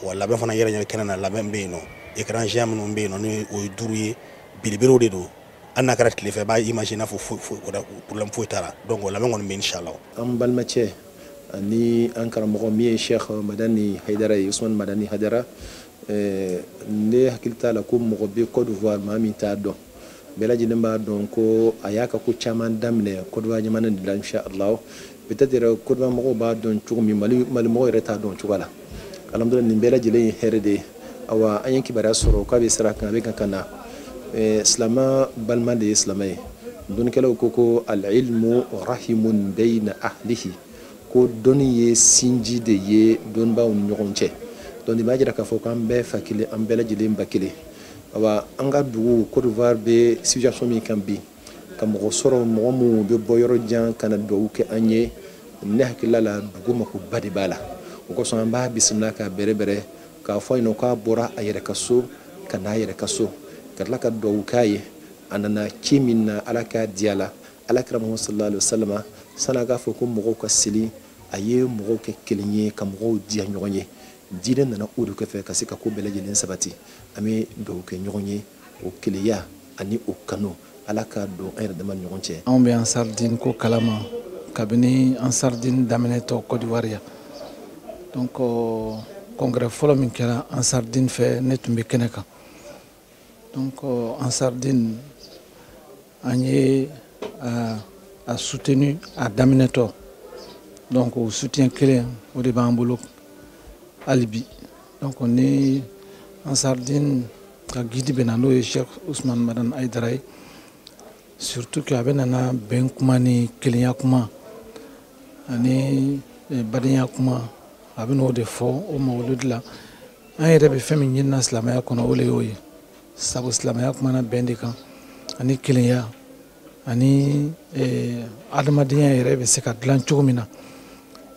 Wa labɛn fana yɛrɛ ɲɛ kɛnɛ na, labɛn bɛ yen nɔ. Écran géant minnu bɛ yen nɔ, ni o ye duuru ye, belebelew de don. Hali n'a kɛra tile fɛ, i b'a imaginer, n'a fɔ foyi foyi problème foyi t'a la. Donc o labɛn kɔni bɛ yen, inchallah. An balimacɛ ani an karamɔgɔ min ye Sheikh Madani Haidara ye, Usman Madani Haidara, ne hakili t'a la ko mɔgɔ bɛ Côte d'Ivoire maa min t'a dɔn. Bɛɛ lajɛlen b'a dɔn ko a y'a ka ko caman daminɛ Côte d'Ivoire jamana de la, inshallah. Peut-être yɛrɛ Côte d'Ivoire mɔgɔw b'a dɔn cogo min, Mali mɔgɔw yɛrɛ t'a dɔn cogo la. Alhamdulillah, nin bɛɛ lajɛlen ye hɛrɛ de ye. Awa, an ye kibaruya sɔrɔ k'a bɛ sira kan, a bɛ ka na. Silamɛ balima de ye silamɛ ye. Dɔnnikɛlaw ko ko al-ilmu rahimun bayna ahlihi, ko dɔnni ye sinji de ye dɔnnibaaw ni ɲɔgɔn cɛ. Donc nin b'a jira k'a fɔ k'an bɛɛ fa kelen, an bɛɛ lajɛlen ba kelen. Awa, an ka dugu Côte d'Ivoire bɛ situation min kan bi, ka mɔgɔ sɔrɔ, mɔgɔ minnu bɛ bɔ yɔrɔ jan ka na dugawu kɛ an ye, ne hakilila la dugu makoba de b'a la. O kosɔn an b'a bisimila k'a bɛrɛbɛrɛ k'a fɔ a ɲɛna k'a bɔra a yɛrɛ ka so ka n'a yɛrɛ ka so, ka tila ka dugawu k'a ye. A nana ci min na, Ala k'a diya la. Ala kira Muhammad sallallahu alaihi wasallam, san'a k'a fɔ ko mɔgɔw ka seli, a ye mɔgɔw kɛ kelen ye, ka mɔgɔw diya ɲɔgɔn ye. Diinɛ nana o de kɔfɛ ka se ka ko bɛɛ lajɛlen sabati. An bɛ dugawu kɛ ɲɔgɔn ye, o kelenya ani o kanu, Ala k'a don an yɛrɛ dama ni ɲɔgɔn cɛ. Anw bɛ Ansardine ko kalama kabini Ansardine daminɛtɔ Côte d'Ivoire yan. Donc congrès fɔlɔ min kɛra Ansardine fɛ, ne tun bɛ kɛnɛ kan. Donc Ansardine, an ye a soutenu a daminɛtɔ. Donc o soutien kelen o de b'an bolo hali bi. Donc ni Ansardine ka guide bɛ na, n'o ye Cheikh Ousmane Madani Haidara ye, surtout que a bɛ nana bɛn kuma ni kelenya kuma ani badenya kuma, a bɛ n'o de fɔ o mawuludi la. An yɛrɛ bɛ fɛn min ɲinina silamɛya kɔnɔ, o de y'o ye. Sabu silamɛya kumana bɛn de kan ani kelenya ani adamadenya yɛrɛ bɛ se ka dilan cogo min na.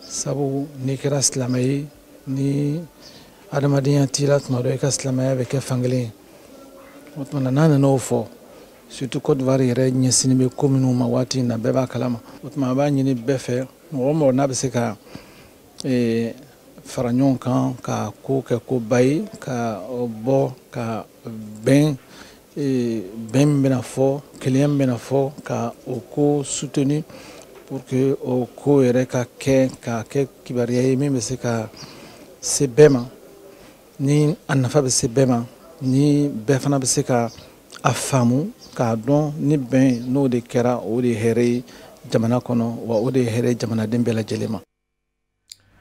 Sabu n'i kɛra silamɛ ye, ni adamadenya t'i la, tuma dɔ i ka silamɛya bɛ kɛ fankelen ye. O tuma na, n'a nana o fɔ, surtout Côte d'Ivoire yɛrɛ ɲɛsinnen bɛ ko minnu ma waati in na, bɛɛ b'a kalama. O tuma a b'a ɲini bɛɛ fɛ, mɔgɔ o mɔgɔ n'a bɛ se ka fara ɲɔgɔn kan ka ko kɛ koba ye, ka bɔ ka bɛn, bɛn min bɛna fɔ, kelenya min bɛna fɔ, ka o ko soutenir pour que o ko yɛrɛ ka kɛ, ka kɛ kibaruya ye min bɛ se ka se bɛɛ ma, ni a nafa bɛ se bɛɛ ma, ni bɛɛ fana bɛ se ka a faamu k'a dɔn ni bɛn n'o de kɛra, o de ye hɛrɛ ye. jamana kɔnɔ, wa o de ye hɛrɛ jamanaden bɛɛ lajɛlen ma.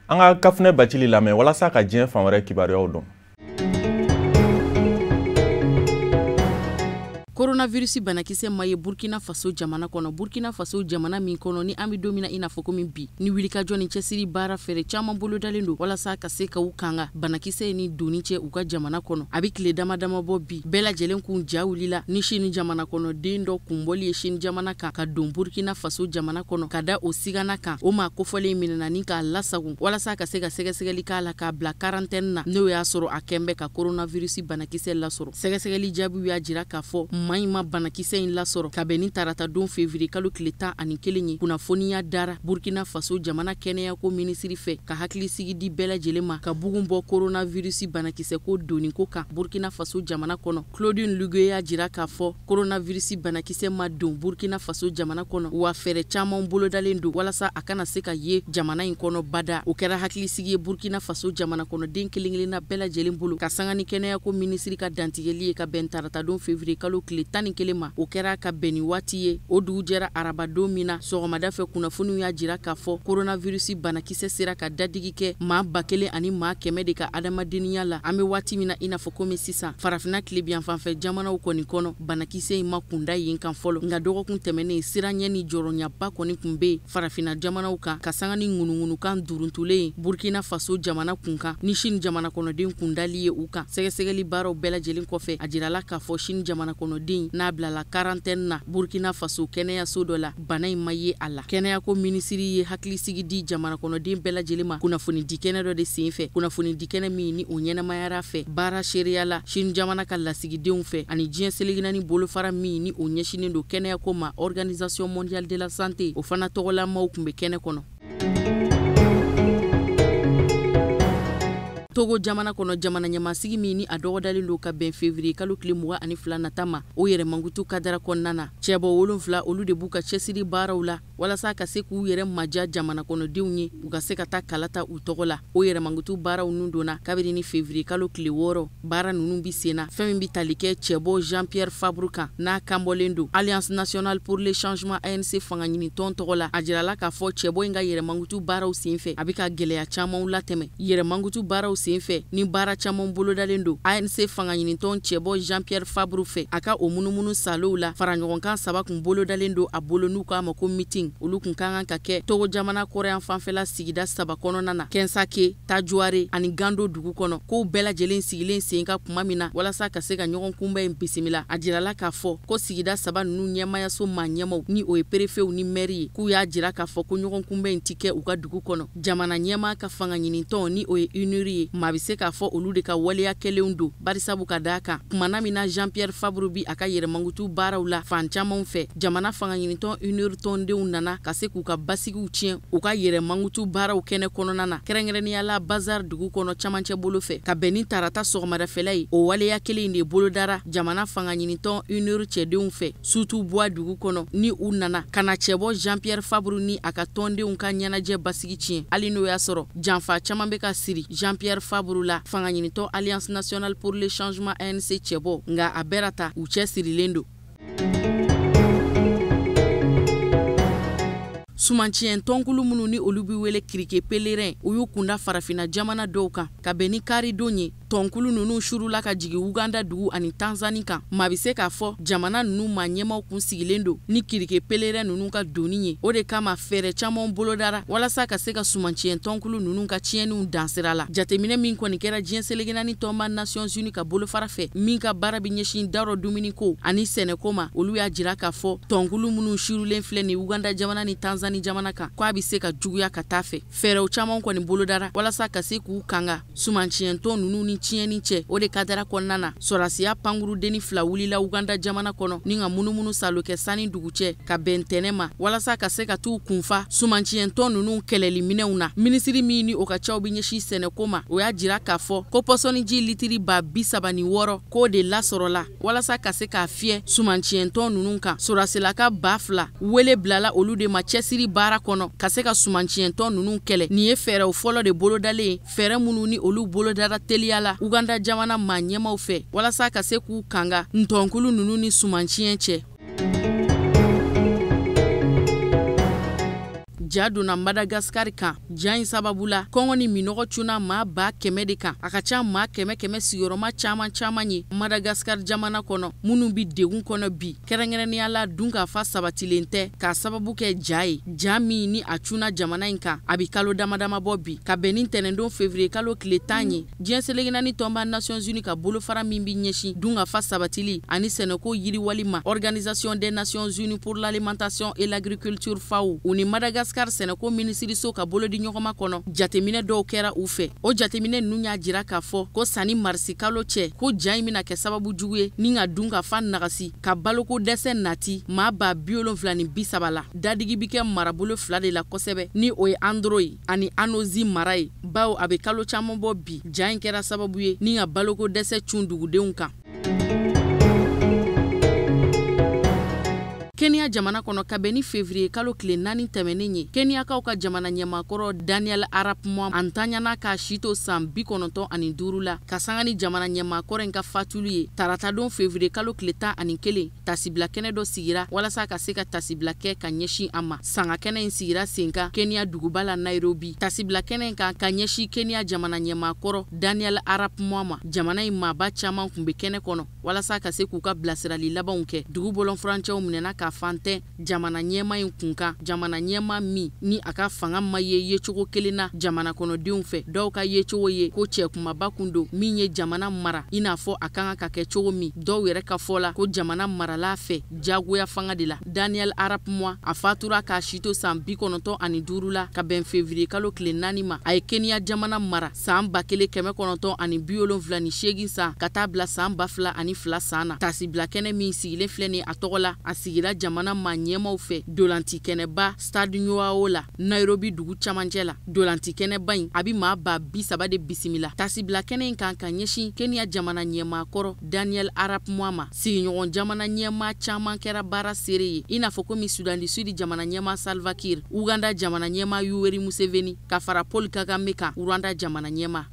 An ka Kafunɛ Bacili lamɛn walasa ka diɲɛ fan wɛrɛ kibaruyaw dɔn. Coronavirus banakisɛ ma ye Burkina Faso jamana kɔnɔ. Burkina Faso jamana min kɔnɔ ni an bɛ don min na i n'a fɔ komi bi, ni wulikajɔ ni cɛsiri baara fɛɛrɛ caman bolodalen don walasa ka se ka u kanga banakisɛ ni donni cɛ u ka jamana kɔnɔ. A bɛ tile dama dama bɔ bi, bɛɛ lajɛlen kun ja wulila ni Chine jamana kɔnɔ den dɔ kunbɔli ye Chine jamana kan ka don Burkina Faso jamana kɔnɔ ka da o sigana kan. O maa kofɔlen minɛna ni k'a lasago walasa ka se ka sɛgɛsɛgɛli k'a la k'a bila quarantaine na, n'o y'a sɔrɔ a kɛn bɛ ka coronavirus banakisɛ lasɔrɔ. Sɛgɛsɛgɛli jaabiw y'a jira k'a fɔ maa in ma banakisɛ in lasɔrɔ ka bɛn ni tarata don février kalo tile 11 ye. Kunnafoniya dara Burkina Faso jamana kɛnɛyako minisiri fɛ ka hakilisigi di bɛɛ lajɛlen ma ka bugun bɔ coronavirus banakisɛ ko donniko kan Burkina Faso jamana kɔnɔ. Claudine Lugue y'a jira k'a fɔ coronavirus banakisɛ ma don Burkina Faso jamana kɔnɔ, wa fɛɛrɛ caman bolodalen don walasa a kana se ka ye jamana in kɔnɔ bada. O kɛra hakilisigi ye Burkina Faso jamana kɔnɔden kelen kelenna bɛɛ lajɛlen bolo ka sanga ni kɛnɛyako minisiri ka dantigɛli ye ka bɛn tarata don février kalo tile 11 ma. O kɛra ka bɛn ni waati ye. O dugu jɛra arabadon min na sɔgɔmada fɛ, kunnafoniw y'a jira k'a fɔ coronavirus banakisɛ sera ka dadigi kɛ maa 1100 de ka adamadenya la. An bɛ waati min na i n'a fɔ komi sisan, farafinna tilebiyanfanfɛ jamanaw kɔni kɔnɔ banakisɛ in ma kunda yen kan fɔlɔ, nka dɔgɔkun tɛmɛnen siranɲɛ ni jɔrɔɲaba kɔni tun bɛ yen farafinna jamanaw kan ka sanga ni ŋunuŋunukan duruntulen ye Burkina Faso jamana kun kan ni Chine jamana kɔnɔden kundali ye u kan. Sɛgɛsɛgɛli baaraw bɛɛ lajɛlen kɔfɛ, a jirala k'a fɔ Chine jamana kɔnɔden n'a bilala quarantaine na Burkina Faso kɛnɛyaso dɔ la, bana in ma ye a la. Kɛnɛyako minisiri ye hakilisigi di jamana kɔnɔden bɛɛ lajɛlen ma kunnafoni di kɛnɛ dɔ de senfɛ, kunnafoni di kɛnɛ min ni o ɲɛnamayara fɛ baara seereya la Chine jamana ka lasigidenw fɛ ani diɲɛ seleke naani bolofara min ni o ɲɛsinnen don kɛnɛyako ma, Organisation mondiale de la santé, o fana tɔgɔlamaw tun bɛ kɛnɛ kɔnɔ. Togo jamana kɔnɔ, jamana ɲɛmasigi min ni a dɔgɔdalen don ka bɛn février kalo tile 22 nata ma, o yɛrɛ mankutu kadara kɔnɔna na, cɛbɔ 7 olu de b'u ka cɛsiri baaraw la walasa ka se k'u yɛrɛ maja jamana kɔnɔdenw ye, u ka se ka taa kalata u tɔgɔ la. O yɛrɛ mankutu baaraw nun donna kabini ni février kalo tile 6. Baara ninnu bi sen na, fɛn min bi tali kɛ cɛbɔ Jean-Pierre Fabre kan n'a kanbɔlen don Alliance nationale pour le changement ANC fanga ɲini tɔn tɔgɔ la. A jirala k'a fɔ cɛbɔ in ka yɛrɛ mankutu baaraw senfɛ, a bɛ ka gɛlɛya camanw latɛmɛ. Yɛrɛ mankutu baaraw senfɛ ni baara caman bolodalen don ANC fanga ɲinitɔn cɛbɔ Jean-Pierre Fabre fɛ, a ka o munumunu salow la faraɲɔgɔnkan 3 kun bolodalen don a bolo n'u k'a ma ko meeting. Olu kun ka kan ka kɛ Togo jamana kɔrɔyan fanfɛla sigida 3 kɔnɔna na, Kɛnsake, Tajuware ani Gando dugu kɔnɔ. Kow bɛɛ lajɛlen sigilen sen ka kuma min na walasa ka se ka ɲɔgɔn kunbɛn in bisimila, a jirala k'a fɔ ko sigida 3 ninnu ɲɛmayaso maa ɲɛmaw ni o ye perefew ni mɛri ye, k'u y'a jira k'a fɔ ko ɲɔgɔn kunbɛn in ti kɛ u ka dugu kɔnɔ. Jamana ɲɛmaa ka fanga ɲinitɔn ni o ye UNUR ye, maa bɛ se k'a fɔ olu de ka waleya kɛlenw don, barisabu ka d'a kan kumana min na Jean-Pierre Fabre bi a ka yɛrɛmankutu baaraw la fan camanw fɛ, jamana fanga ɲinitɔn UNUR tɔndenw nana ka se k'u ka basigiw tiɲɛ u ka yɛrɛmankutu baaraw kɛnɛ kɔnɔna na, kɛrɛnkɛrɛnnenya la Bazar dugu kɔnɔ camancɛ bolo fɛ ka bɛn ni tarata sɔgɔmadafɛla ye. O waleya kelen in de bolodara jamana fanga ɲinitɔn UNUR cɛdenw fɛ Sutubuwa dugu kɔnɔ, ni u nana ka na cɛbɔ Jean-Pierre Fabre ni a ka tɔndenw ka ɲɛnajɛ basigi tiɲɛ, hali n'o y'a sɔrɔ janfa caman bɛ ka siri Jean-Pierre Fabre la fanga ɲinitɔn Alliance nationale pour le changement ANC cɛbɔ, nka a bɛɛ ta u cɛ sirilen don. Sumanciyɛn tɔnkulu minnu ni olu bɛ wele kirike pelerin, u y'u kunda farafinna jamana dɔw kan ka bɛn ni karidon ye. Tɔnkulu ninnu surula ka jigin Uganda dugu ani Tanzanie kan. Maa bɛ se k'a fɔ jamana ninnu maa ɲɛmaw kun sigilen don ni kirike pelerin ninnu ka donni ye. O de kama fɛɛrɛ caman bolodara walasa ka se ka sumanciyɛn tɔnkulu ninnu ka tiɲɛniw dan sira la. Jateminɛ min kɔni kɛra diɲɛ seleke naani tɔnba Nations Unies ka bolofara fɛ, min ka baara bɛ ɲɛsin darɔ dumuniko ani sɛnɛko ma, olu y'a jira k'a fɔ tɔnkulu minnu surulen filɛ nin Uganda jamana ni Tanzanie jamana kan, k'a bɛ se ka juguya ka taa fɛ. Fɛɛrɛw caman kɔni bolodara walasa ka se k'u kanga sumanciyɛntɔn ninnu ni tiɲɛni cɛ. O de kadara kɔnɔna na, sɔrɔdasiya pankurudenni 2 wulila Uganda jamana kɔnɔ ni ka munumunu salo kɛ sanni dugu cɛ ka bɛn tɛnɛ ma walasa ka se ka t'u kunfa sumanciyɛntɔn ninnu kɛlɛli minɛnw na. Minisiri min ni o ka caw bɛ ɲɛsin sɛnɛko ma, o y'a jira k'a fɔ ko pɔsɔniji litiri 36,000 k'o de lasɔrɔla walasa ka se k'a fiyɛ sumanciyɛntɔn ninnu kan. Sɔrɔdasilaka 2000 wele bilala olu de ma cɛsiri baara kɔnɔ ka se ka sumanciyɛntɔn ninnu kɛlɛ. Nin ye fɛɛrɛw fɔlɔ de bolodalen ye, fɛɛrɛ minnu ni olu bolodara teliya la Uganda jamana maa ɲɛmaw fɛ walasa ka se k'u kanga ntɔnkulu ninnu ni sumanciyɛn cɛ. Ja donna Madagascar kan. Ja in sababu la, kɔngɔ ni minɔgɔ cunna maa 100,000 de kan. A ka ca maa 100,000 sigiyɔrɔma caman caman ye Madagascar jamana kɔnɔ, minnu bi degun kɔnɔ bi, kɛrɛnkɛrɛnnenya la dunkafa sabatilen tɛ k'a sababu kɛ ja ye. Ja min ni a cunna jamana in kan, a bi kalo dama dama bɔ bi, ka bɛn ni ntɛnɛndon février kalo tile 10 ye. Diɲɛ seleke naani tɔnba Nations Unies ka bolofara min bi ɲɛsin dunkafa sabatili ani sɛnɛko yiriwali ma, Organisation des Nations Unies pour l'alimentation et l'agriculture FAO, u ni Madagascar sɛnɛko minisiriso ka bolodi ɲɔgɔnma kɔnɔ, jateminɛ dɔw kɛra u fɛ. O jateminɛ ninnu y'a jira k'a fɔ ko sanni marisi kalo cɛ, ko ja in bɛna kɛ sababu jugu ye ni ka dunkafa nagasi, ka baloko dɛsɛ nati maa 70,030 la. Dadigi bi kɛ marabolo 2 de la kosɛbɛ, ni o ye Androy ani Anozi mara ye, bawo a bɛ kalo caman bɔ bi, ja in kɛra sababu ye ni ka baloko dɛsɛ cun dugudenw kan. Kenya jamana kɔnɔ, ka bɛn ni février kalo tile 4 tɛmɛnen ye, Kenyakaw ka jamana ɲɛmaakɔrɔ Daniel Arap Moi a ntanyana k'a si to san 95 la, ka sanga ni jamana ɲɛmaakɔrɔ in ka fatuli ye taratadon février kalo tile 11. Tasibila kɛnɛ dɔ sigira walasa ka se ka tasibila kɛ ka ɲɛsin a ma. Sanga kɛnɛ in sigira sen kan Kenya duguba la Nairobi. Tasibila kɛnɛ in kan ka ɲɛsin Kenya jamana ɲɛmaakɔrɔ Daniel Arap Moi ma, jamana in maaba caman kun bɛ kɛnɛ kɔnɔ walasa ka se k'u ka bilasirali labanw kɛ. Dugu bɔlɔnfurancɛw minɛna ka fantɛ jamana ɲɛma in kun kan, jamana ɲɛma min ni a ka fanga ma ye yecogo kelen na jamana kɔnɔdenw fɛ. Dɔw ka yecogo ye ko cɛ kumaba kun don min ye jamana mara i n'a fɔ a kan ka kɛ cogo min. Dɔw yɛrɛ ka fɔ la ko jamana marala fɛ jagoya fanga de la. Daniel Arap Moi a fatura k'a si to san 95 la, ka bɛn février kalo tile 4 ma. A ye Kenya jamana mara san 1978 san ka taa bila san 2002 san na. Tasibila kɛnɛ min sigilen filɛ nin a tɔgɔ la, a sigira jamana maa ɲɛmaw fɛ dolanti kɛnɛba Stade Nyayo la Nairobi dugu camancɛ la. Dolanti kɛnɛba in a bi maa 30,000 de bisimila tasibila kɛnɛ in kan ka ɲɛsin Kenya jamana ɲɛmaakɔrɔ Daniel Arap Moi ma. Sigiɲɔgɔn jamana ɲɛmaa caman kɛra baara seere ye, i n'a fɔ komi Sudan du Sud jamana ɲɛmaa Salva Kiir, Uganda jamana ɲɛmaa Yoweri Museveni, ka fara Paul Kagame kan, Rwanda jamana ɲɛmaa.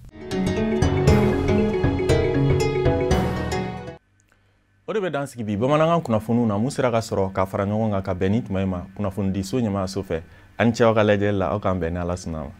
O de bɛ dan sigi bi bamanankan kunnafoniw na mun sera ka sɔrɔ ka fara ɲɔgɔn kan ka bɛn ni tuma in ma kunnafonidiso ɲɛmaayaso fɛ. Ani cɛw ka lajɛli la, aw k'an bɛn ni Ala sɔnna ma.